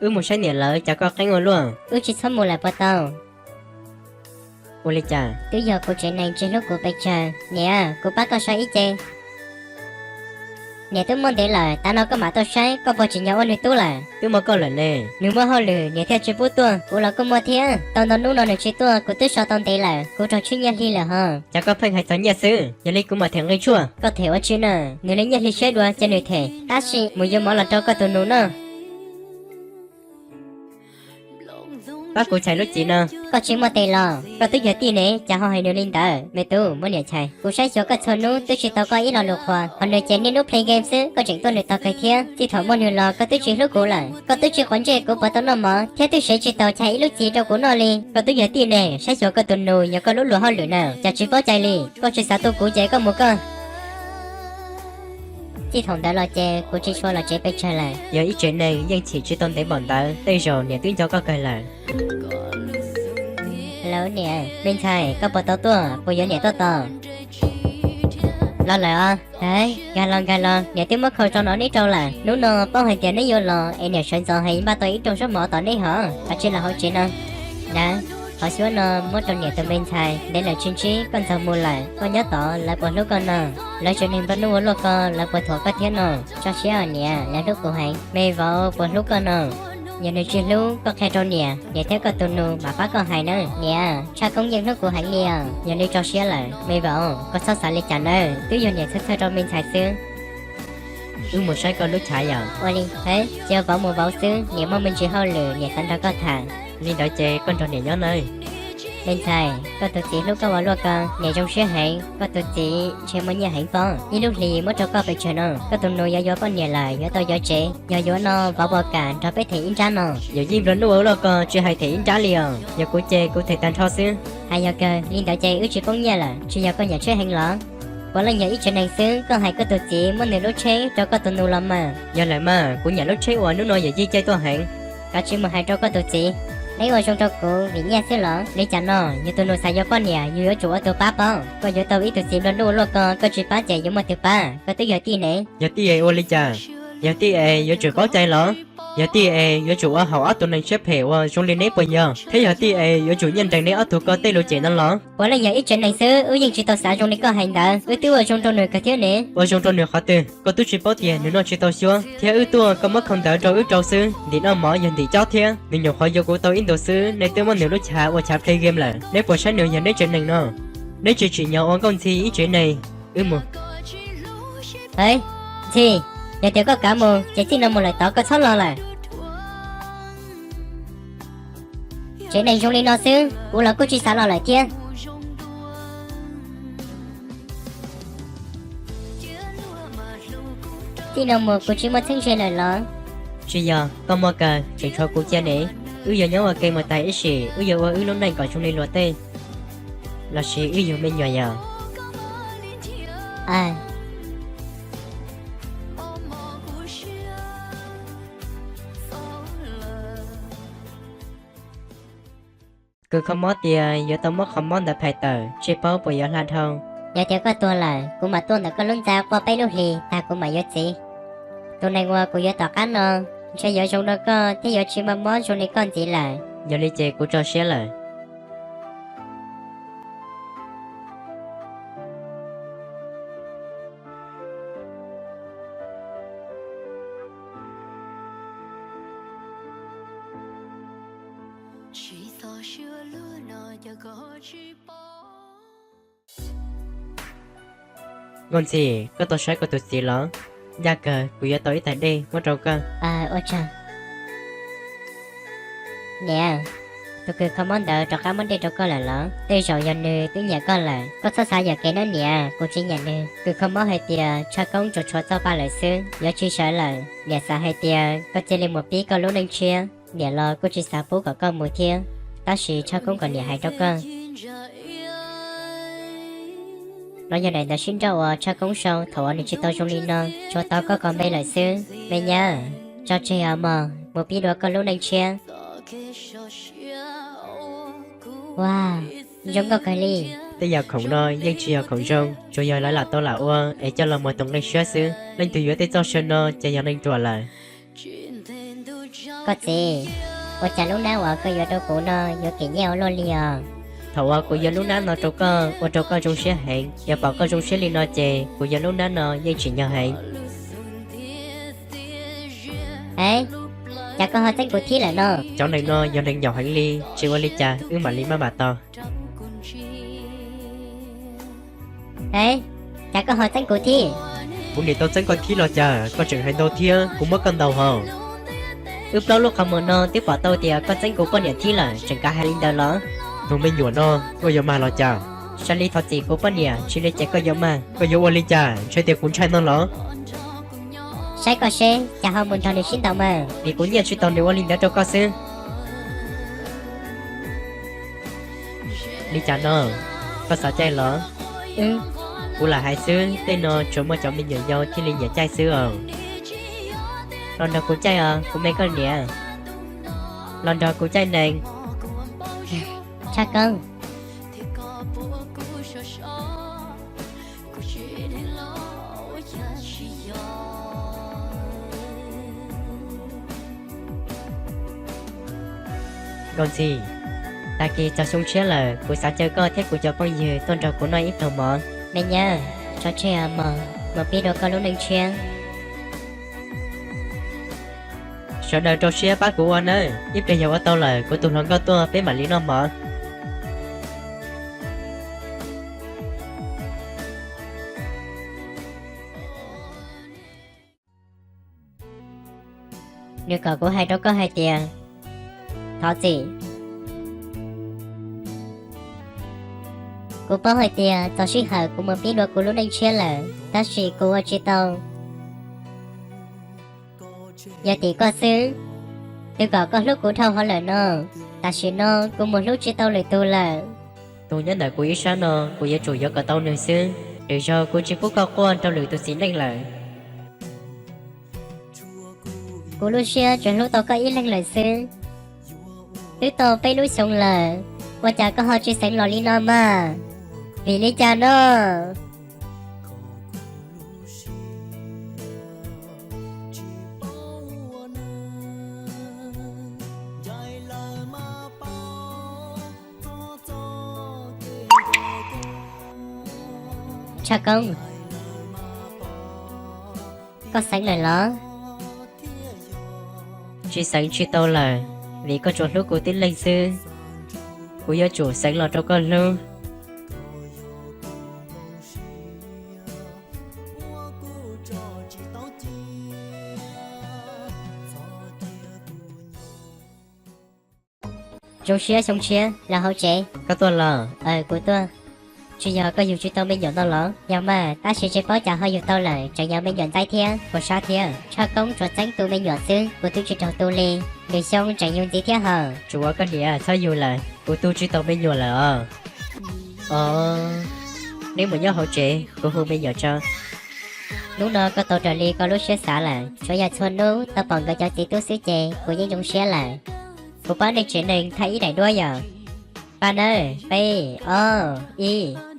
Wb mus saib niam lawv, cas koj qeeb ua luaj? Wb tsis txhob mus lawm puas tau? Ua li cas? Twb yog kuv tsev neeg tsis hlub kuv pes tsawg. Niam, kuv pab koj saib ib ce. Niam twb muaj ntev lawm, tav no koj mam tuaj saib, koj puas tsim nyog ua nws tub lawm? Twb muaj koj lawm ne. Nws muaj hauj lwm, niam thiaj tsis pub tuaj, kuv los kuj muaj thiab. Tau ntau hnub no nws tsis tuaj, kuv twb so tau ntev lawm, kuv raug tshwj nyiaj hli lawm hos. Cas koj pheej hais txog nyiaj xwb, yog li kuv mam them nqi tshuaj. Koj them ua tsi na? Nws li nyiaj hli siab dua cia nws them, tab sis mus yuav mov los rau koj tus nus noj. Pab kuv chais lub txiv no. Koj tsis muaj tes los? Koj twb yog tij ne, cas ho hais nws li ntawd? Me tub, muab niam chais. Kuv saib xyuas koj txhua hnub twb tsis tau koj ib lo lus qhuas, ho nws ces niaj hnub play game xwb, koj tseem tuaj nws tog kawg thiab. Txij thaum muaj nws los koj twb tsis hlub kuv lawm, koj twb tsis quav ntsej kuv puas tau noj mov thiab twb sev tsis tau chais ib lub txiv rau kuv noj li. Koj twb yog tij ne, saib xyuas koj tus nus, yog koj lub luag hauj lwm na, cas tsis paub cai li. Koj tsis xav tu kuv ces koj mus koj. Txij thaum ntawd los ces kuv tsis tshua los tsev pes tsawg lawm. Yog ib tsev neeg yeej chim tsis tau ntev npaum ntawd, tej zaum niam twb nco koj kawg lawm. Hello niam, me ntxhais, koj puas tau tuaj, puas yuav niam tuaj tos? Los lawm os. Nkag los nkag los, niam twb muab khau rau no neb rau lawm. Hnub no paub hais tias neb yuav los es niam sawv ntxov heev npaj tau ib rooj zaub mov tos neb hos. Kav tsij los hauv tsev no. Nab, qhov xyuab no muab rau niam tus me ntxhais, ntev lawm tsis ntsib, koj ntxog mus lawm, koj nyob tod lawv puas hlub koj no? Lawv tsev neeg nplua nuj ua luaj ko lawv puas thuam koj thiab no? Tso siab os niam, lawv hlub kuv heev. Me vauv puas hlub koj no? Yog nws tsis hlub, koj qhia rau niam, niam thiab koj tus nus mam pab koj hais nawb. Niam, Tshaj Koob yeej hlub kuv heev li os. Yog li tso siab lawm. Me vauv, koj txhob xav li cas nawb, twb yog niam txhawj txhawj rau me ntxhais xwb. Wb mus saib koj lub chav yom. Ua li, ces vauv mus vauv xwb, niam muaj me ntsis hauj lwm niam xav nrog koj tham. Li ntawd ces koj nrog niam nyob nawb. Me ntxhais, koj tus txiv hlub koj ua luaj ko, niam zoo siab heev, koj tus txiv ntshe muaj nyiaj heev pob, ib lub hlis muab rau koj pes tsawg no. Koj tus nus yuav yuav poj niam lawm, yuav tau yuav tsev, yog yuav no vauv puas kam nrog peb them ib nrab no? Yawm yij nplua nuj ua luaj ko tsis hais them ib nrab li os, yog kuv ces kuv them tag nrho xwb. Hais yog kawg, li ntawd ces wb tsis poob nyiaj lawm, tsis yog koj nyiam tsheb heev los? Puav leej yog ib tsev neeg xwb, koj hais koj tus txiv muab nws lub tsheb rau koj tus nus los mas. Yog lawm mas, kuv nyiam lub tsheb uas hnub no yawm yij caij tuaj heev. Kav tsij mus hais rau koj tus txiv. Neb ua zoo rau kuv vim nyiaj xwb los? Li cas no, yog tus nus xav yuav poj niam yus yuav tsum ua tus pab pob. Koj yuav tau ib tug txiv nplua nuj ua luaj ko, koj tsis pab ces yuav muaj tus pab, koj twb yog tij ne. Yog tij es ua li cas? Yog tij es yuav tsum paub cai los? Yog tij es yuav tsum ua haum ob tug neeg siab phem uas zoo li neb puas yog? Thiab yog tij es yuav tsum nyiaj nrees neb ob tug ko tej lus cem no los? Puav leej yog ib tsev neeg xwb, wb yeej tsis tau xav zoo li koj hais ntawd, wb twb ua zoo rau nws kawg thiab ne. Ua zoo rau nws qhov twg? Koj twb tsis paub tias nws noj tsis tau xyuab, thiab wb tuaj koj muab khau ntawv rau wb rau xwb, ntim noj mov yog ntim cob thiab. Nws nyuam qhuav yuav kuv tau ib ntus xwb, nej twb muab nws lub chav ua chav play game lawm. Neb puas saib nws yog neb tsev neeg no? Neb tsis tsim nyog ua nkauj ntxhi ib tsev neeg. Wb mus. Ntxhi, yog tias koj kav mus ces txij no mus lawm tod koj txhob los lawm. Tsev neeg zoo li no xwb, kuv los kuj tsis xav los lawm thiab. Txij no mus kuv tsis muaj txheeb ze lawm los? Tsis yog, koj muaj kawg, tseem tshuav kuv cia ne. Wb yuav nyob ua ke mus tas ib sim, wb yuav ua wb lub neej kom zoo li luag tej, lossis wb yug me nyuam yom. Kws kho mob tias yuav tau muab qhov mob ntawd phais tawm, tsis paub puas yuav hla dhau. Yog tias koj tuag lawm, kuv mam tuaj ntawm koj lub ntxa quaj peb lub hlis tag kuv mam yuav txiv. Tus neeg uas kuv yuav tom qab no ntshe yuav zoo dua koj thiab yuav tsis muaj mob zoo li koj ntxiv lawm. Yog li ces kuv tso siab lawm. Nkauj Ntxhi, koj tau saib koj tus txiv los? Ncaj kawg, kuv yuav tau ib tais dej muab rau koj. Ua tsaug. Niam, tus kws kho mob ntawd rov qab muab dej rau koj lawm los? Tej zaum yog nws twb nyiam koj lawm. Koj txhob xav yam kev nawb niam, kuv tsis nyiam nws. Kws kho mob hais tias Tshaj Koob tsuas tshuav txoj pa lawm xwb, yuav tsis sawv lawm. Niam xav hais tias koj cia li mus pib koj lub neej tshiab. Niam los kuj tsis xav pub kom koj mus thiab, tab sis Tshaj Koob kom niam hais rau koj. No yog daim ntawv sib nrauj uas Tshaj Koob sau thaum uas nws tsis tau zoo li no, tsuas tau koj kom me lawm xwb. Me nyab, tso tseg os mog, mus pib dua koj lub neej tshiab. Ua, zoo nkauj kawg li. Tej yam khoom no yeej tsis yog khoom zoo, tsuas yog lawv lam tau lam ua es coj los muag tus nqi siab xwb. Leej twg yuav tej txoj saw no ces yog neeg ruam lawm. Koj txiv, ua cas lub hnab uas koj yuav rau kuv no yuav kim nyiaj ua luaj li os? Thaum uas kuv yuav lub hnab no rau koj ua rau koj zoo siab heev, yog pom koj zoo siab li no ces kuv yuav lub hnab no yeej tsim nyog heev. Ev, cas koj ho txeeb kuv thib lawm no? Cov neeg no yog neeg nyaum heev li, tsis ua li cas wb mam li maj mam tau. Ev, cas koj ho txeeb kuv thib? Kuv niam tau txeeb koj thib los cas, koj tseem hais ntau thiab kuv muab koj ntaus hos. Wb plaub lub qhov muag no twb pom tau tias koj txeeb kuv poj niam thib lawm tseem kav hais li ntawd los? Tus me nyuam no koj yuav mag los cas? Xav li thov txim kuv poj niam tsis li ces koj yuav mag, koj yuav ua li cas, ntshai tias kuv ntshai no los? Saib koj seb cas ho mus nrog nws sib ntaus mas. Vim kuv nyiaj tsis tau nws ua li ntawd rau koj xwb. Li cas no, koj xav caij los? Kuv lam hais xwb, tej no tsuas muaj cov me nyuam yaus thiaj li nyiam caij xwb os. Los nrog kuv caij os kuv me koj niam. Los nrog kuv caij nees. Tshaj Koob. Nkauj Ntxhi, tag kis txog xyoo tshiab lawm kuv xav caw koj thiab kuv cov phooj ywg tuaj nrog kuv noj ib pluag mov. Me nyab, tso tseg mog, mus pib dua koj lub neej tshiab. Sawv daws rau siab pab kuv ua nawb, ib pliag yog ua tau lawm kuv tus hluas nkauj tuaj peb mam li noj mov. Nws kom kuv hais rau koj hais tias, thov txim. Kuv paub hais tias txog sij hawm kuv mus pib dua kuv lub neej tshiab lawm, tab sis kuv ua tsis tau. Yog tim koj xwb, twb kom koj hlub kuv dhau hov lawm no, tam sim no kuv mus hlub tsis tau lwm tus lawm. Tus nyob ntawm kuv ib sab no kuv yuav tsum yuav kom tau nws xwb, lwm zaug kuv tsis pub koj quaj rau lwm tus txiv neej lawm. Kuv lub siab tsuas hlub tau koj ib leeg lawm xwb. Twb tau peb lub xyoo lawm, ua cas koj ho tsis xeev los li no mas? Vim li cas no? Tshaj Koob, koj xeev lawm los? Tsis xeev tsis tau lawm, vim koj tsuas hlub kuv tib leeg xwb. Kuv yuav tsum xeev los rau koj hlub. Zoo siab xyoo tshiab los hauv tsev. Koj tuaj los? Aws, kuv tuaj. Tsis yog koj yug tsis tau me nyuam no los? Yog mas, tab sis tsis paub cas ho yug tau lawm, tseem yog me nyuam ntxaib thiab puas sab thiab. Tshaj Koob tsuas txeeb tu me nyuam xwb, kuv twb tsis raug tu li. Lwm xyoo tseem yug ntxiv thiab hos. Tsuas ua koj niam txhob yug lawm, kuv tu tsis tau me nyuam lawm os. Os, neb mus nyob hauv tsev, kuv hu me nyuam tso. Hnub no koj tau raws li koj lub siab xav lawm, tsuas yog txhua hnub tau pom nkawd cov txiv tub xwb ces kuv yeej zoo siab lawm. Kuv pab nej tsev neeg thaij ib daim duab yom. Pab nawb, peb, ob, ib.